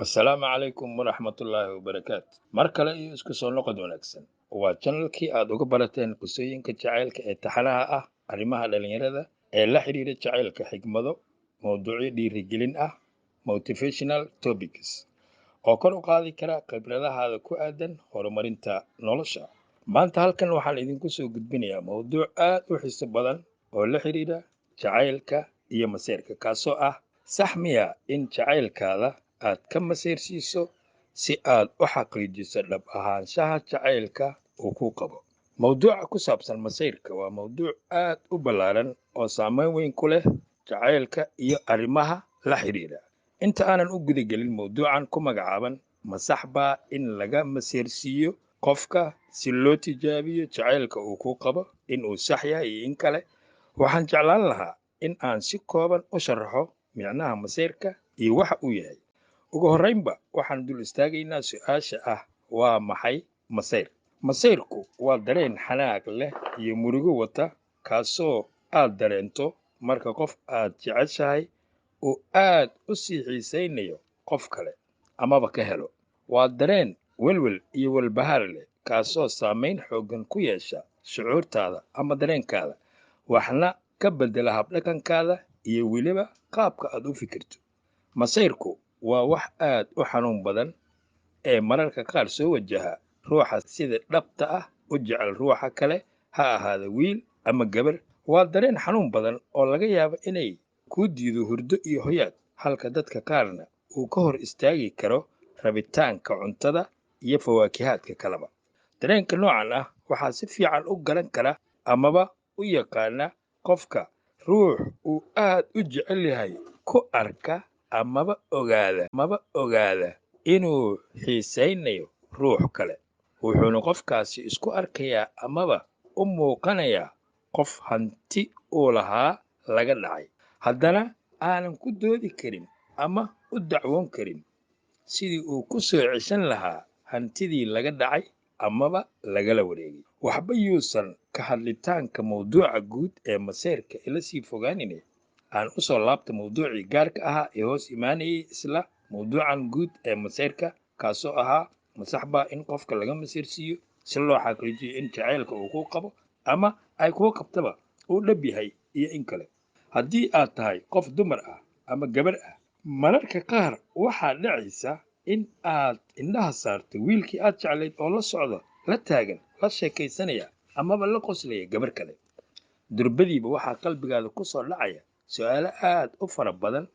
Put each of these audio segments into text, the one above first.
Asalaamu calaykum waraxmatullaahi wabarakaatu. Mar kale iyo isku soo noqod wanaagsan. Waa channelkii aad uga barateen qisooyinka jacaylka ee taxanaha ah, arrimaha dhalinyarada ee la xiriira jacaylka, xigmado, mowduucyo dhiirigelin ah, motivational topics oo kor u qaadi kara khibradahaada ku aadan horumarinta nolosha. Maanta halkan waxaan idinku soo gudbinayaa mowduuc aad u xiiso badan oo la xiriira jacaylka iyo maseerka, kaasoo ah: sax miya in jacaylkaada aad ka maseersiiso si aad u xaqiijiso dhab ahaanshaha jacaylka uu ku qabo? Mowduuca ku saabsan masayrka waa mowduuc aad u ballaaran oo saameyn weyn ku leh jacaylka iyo arrimaha la xiriira. Inta aanan u gudagelin mowduucan ku magacaaban "Ma sax baa in laga maseersiiyo qofka si loo tijaabiyo jacaylka uu ku qabo in uu sax yahay iyo in kale?", waxaan jeclaan lahaa in aan si kooban u sharaxo micnaha masayrka iyo waxa uu yahay. Ugu horreynba, waxaan dul istaagaynaa su-aasha ah: waa maxay masayr? Masayrku waa dareen xanaaq leh iyo murugo wata, kaasoo aad dareento marka qof aad jeceshahay uu aad u sii xiisaynayo qof kale amaba ka helo. Waa dareen welwel iyo walbahaar leh, kaasoo saamayn xooggan ku yeesha shucuurtaada ama dareenkaada, waxna ka beddela habdhaqankaada iyo weliba qaabka aad u fikirto. Masayrku waa wax aad u xanuun badan ee mararka qaar soo wajaha ruuxa sida dhabta ah u jecel ruuxa kale, ha ahaada wiil ama gabar. Waa dareen xanuun badan oo laga yaabo inay kuu diido hurdo iyo hoyaad, halka dadka qaarna uu ka hor istaagi karo rabitaanka cuntada iyo fawaakihaadka kaleba. Dareenka noocan ah waxaa si fiican u garan kara amaba u yaqaana qofka ruux uu aad u jecel yahay ku arka amaba ogaada inuu xiisaynayo ruux kale. Wuxuuna qofkaasi isku arkayaa amaba u muuqanayaa qof hanti uu lahaa laga dhacay, haddana aanan ku doodi karin ama u dacwoon karin sidii uu ku soo ceshan lahaa hantidii laga dhacay amaba lagala wareegay. Waxba yuusan ka hadlitaanka mawduuca guud ee maseerka ila sii fogaanine, aan u soo laabta mawduucii gaarka ahaa ee hoos imaanayay isla mawduucan guud ee maseerka, kaasoo ahaa: ma sax baa in qofka laga maseersiiyo si loo xaqiijiyo in jacaylka uu ku qabo ama ay kuu qabtaba uu dhab yahay iyo in kale? Haddii aad tahay qof dumar ah ama gabar ah, mararka qaar waxaa dhacaysa in aad indhaha saarto wiilkii aad jeclayd oo la socda, la taagan, la sheekaysanaya amaba la qoslaya gabar kale. Durbadiiba waxaa qalbigaada ku soo dhacaya su-aalo aad u fara badan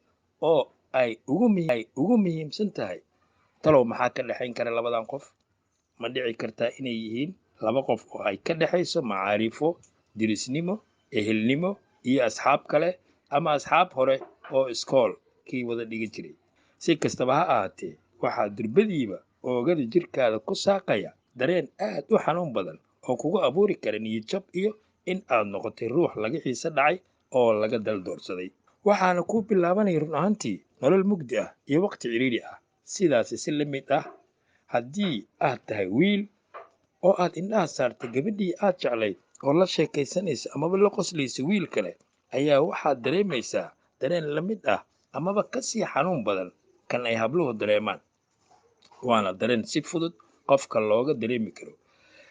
oo ay ugu muhiimsan tahay: talow maxaa ka dhexayn kara labadan qof? Ma dhici kartaa inay yihiin laba qof oo ay ka dhexayso macaarifo, dirisnimo, ehelnimo iyo asxaab kale ama asxaab hore oo iskool kii wada dhigi jiray? Si kastaba ha ahaatee, waxaa durbadiiba oogada jirkaada ku saaqaya dareen aad u xanuun badan oo kugu abuuri kara niyadjab iyo in aad noqotay ruux laga xiise dhacay oo laga daldoorsaday. Waxaana kuu bilaabanaya run ahaantii nolol mugdi ah iyo waqti cidhiidhi ah. Sidaasi si la mid ah, haddii aad tahay wiil oo aad indhaha saartay gabadhii aad jeclayd oo la sheekaysanaysa amaba la qoslaysa wiil kale, ayaa waxaad dareemaysaa dareen la mid ah amaba ka sii xanuun badan kan ay habluhu dareemaan, waana dareen si fudud qofka looga dareemi karo.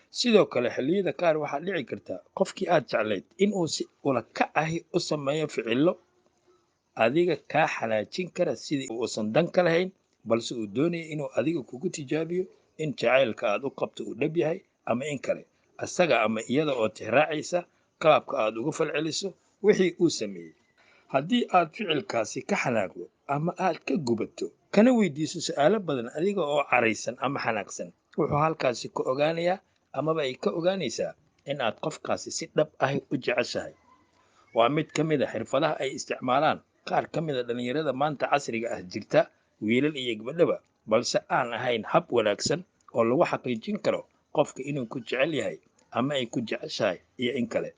Sidoo kale, xilliyada qaar waxaa dhici karta qofkii aad jeclayd inuu si ula kac ahi u sameeyo ficillo adiga kaa xanaajin kara, sidii uusan dan ka lahayn, balse uu doonaya inuu adiga kugu tijaabiyo in jacaylka aad u qabto uu dhab yahay ama in kale, asaga ama iyada oo tixraacaysa qaabka aad uga falceliso wixii uu sameeyey. Haddii aad ficilkaasi ka xanaaqdo ama aad ka gubato, kana weydiiso su'aalo badan adiga oo caraysan ama xanaaqsan, wuxuu halkaasi ka ogaanayaa amaba ay ka ogaanaysaa in aad qofkaasi si dhab ahi u jeceshahay. Waa mid ka mid a xirfadaha ay isticmaalaan qaar ka mid a dhallinyarada maanta casriga ah jirta, wiilal iyo gabadhaba, balse aan ahayn hab wanaagsan oo lagu xaqiijin karo qofka inuu ku jecel yahay ama ay ku jeceshahay iyo in kale.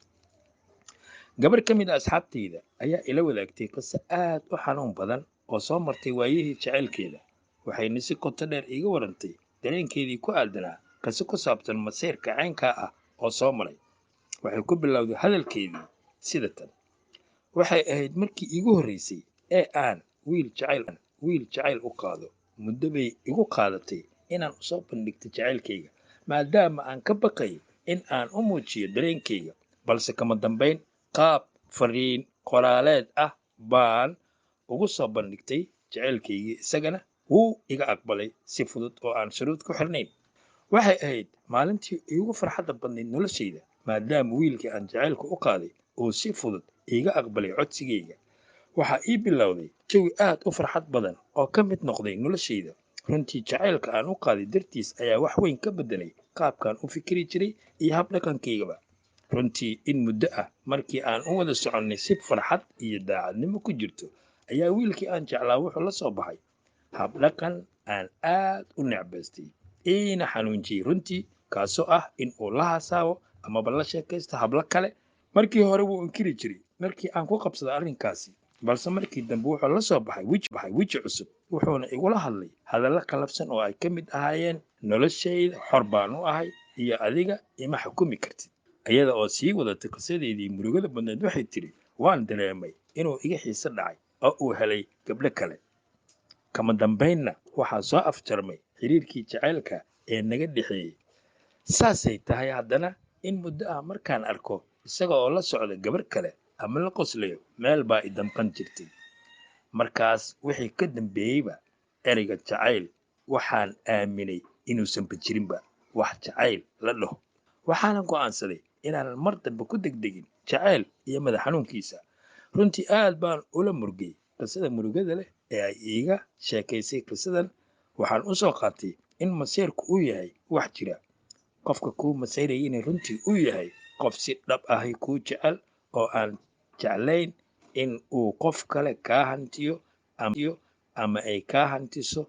Gabar ka mid a asxaabtayda ayaa ila wadaagtay qiso aad u xanuun badan oo soo martay waayihii jacaylkeeda, waxayna si qoto dheer iiga warantay dareenkeedii ku aadanaa qiso ku saabsan maseyrka caynkaa ah oo soo maray. Waxay ku bilowday hadalkeedii sida tan: "Waxay ahayd markii iigu horreysay ee aan wiil jacayl u qaado. Muddo bay igu qaadatay inaan u soo bandhigto jacaylkayga, maadaama aan ka baqay in aan u muujiyo dareenkayga, balse kama dambayn qaab fariin qoraaleed ah baan ugu soo bandhigtay jacaylkaygii, isagana wuu iga aqbalay si fudud oo aan shuruud ku xirnayn. Waxay ahayd maalintii iigu farxadda badnayd noloshayda, maadaama wiilkii aan jacaylka u qaaday uu si fudud iiga aqbalay codsigayga. Waxaa ii bilowday jawi aad u farxad badan oo ka mid noqday noloshayda. Runtii jacaylka aan u qaaday dartiis ayaa wax weyn ka beddelay qaabkaan u fikiri jiray iyo hab dhaqankaygaba. Runtii in muddo ah markii aan u wada soconnay si farxad iyo daacadnimo ku jirto, ayaa wiilkii aan jeclaa wuxuu la soo baxay hab dhaqan aan aad u necbaystay iina xanuunjiyey runtii, kaasoo ah in uu la hasaawo amaba la sheekaysto hablo kale. Markii hore wuu inkiri jiray markii aan ku qabsada arrinkaasi, balse markii dambe wuxuu la soo baxay weji cusub, wuxuuna igula hadlay hadallo qallafsan oo ay ka mid ahaayeen noloshayda xor baan u ahay iyo adiga ima xukumi kartid. Iyada oo sii wadatay qisadeedii murugada badneed, waxay tidhi waan dareemay inuu iga xiise dhacay oo uu helay gabdho kale. Kama dambaynna waxaa soo afjarmay xiriirkii jacaylka ee naga dhexeeyey. Saasay tahay haddana in muddo ah markaan arko isaga oo la socda gabar kale ama la qoslayo, meel baa i damqan jirtay. Markaas wixii ka dambeeyeyba ereyga jacayl waxaan aaminay inuusanba jirinba wax jacayl la dhaho, waxaana go'aansaday inaanan mar dambe ku degdegin jacayl iyo madax xanuunkiisa. Runtii aad baan ula murgay qisada murugada leh ee ay iiga sheekaysay. Qisadan waxaan u soo qaatay in maseerku uu yahay wax jira, qofka kuu masayrayana runtii uu yahay qof si dhab ahi kuu jecel oo aan jeclayn in uu qof kale kaa hantiyo ama ay kaa hantiso.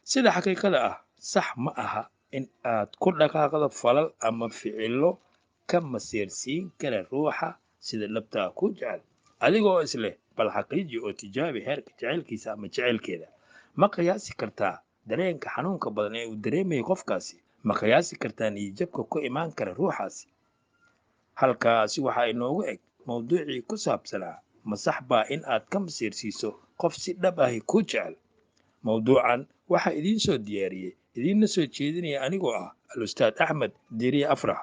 Sida xaqiiqada ah, sax ma aha in aad ku dhaqaaqdo falal ama ficillo ka maseersiin kara ruuxa sida dhabta ah kuu jecel, adigoo isleh bal xaqiiji oo tijaabi heerka jacaylkiisa ama jacaylkeeda. Ma qiyaasi kartaa dareenka xanuunka badan ee uu dareemayo qofkaasi? Ma qiyaasi kartaa niyadjabka ku imaan kara ruuxaasi? Halkaasi waxaa inoogu eg mawduucii ku saabsanaa ma sax baa in aad ka masiirsiiso qof si dhab ahi kuu jecel. Mawduucan waxaa idiin soo diyaariyey idiinna soo jeedinaya anigoo ah Al-Ustaad Axmed Diiriye Afrax.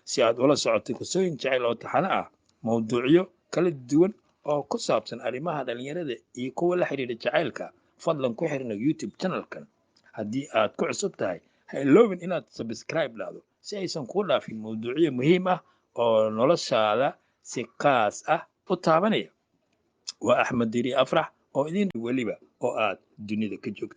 Si aad ula socotay qisooyin jacayl oo taxano ah, mawduucyo kala duwan oo ku saabsan arrimaha dhallinyarada iyo kuwa la xidhiidha jacaylka, fadlan ku xirna YouTube channelkan. Haddii aad ku cusub tahay, ha iloobin inaad subscribe dhahdo si aysan kuu dhaafin mawduucyo muhiim ah oo noloshaada si qaas ah u taabanaya. Waa Axmed Diiriye Afrax oo idin weliba oo aad dunida ka joogto.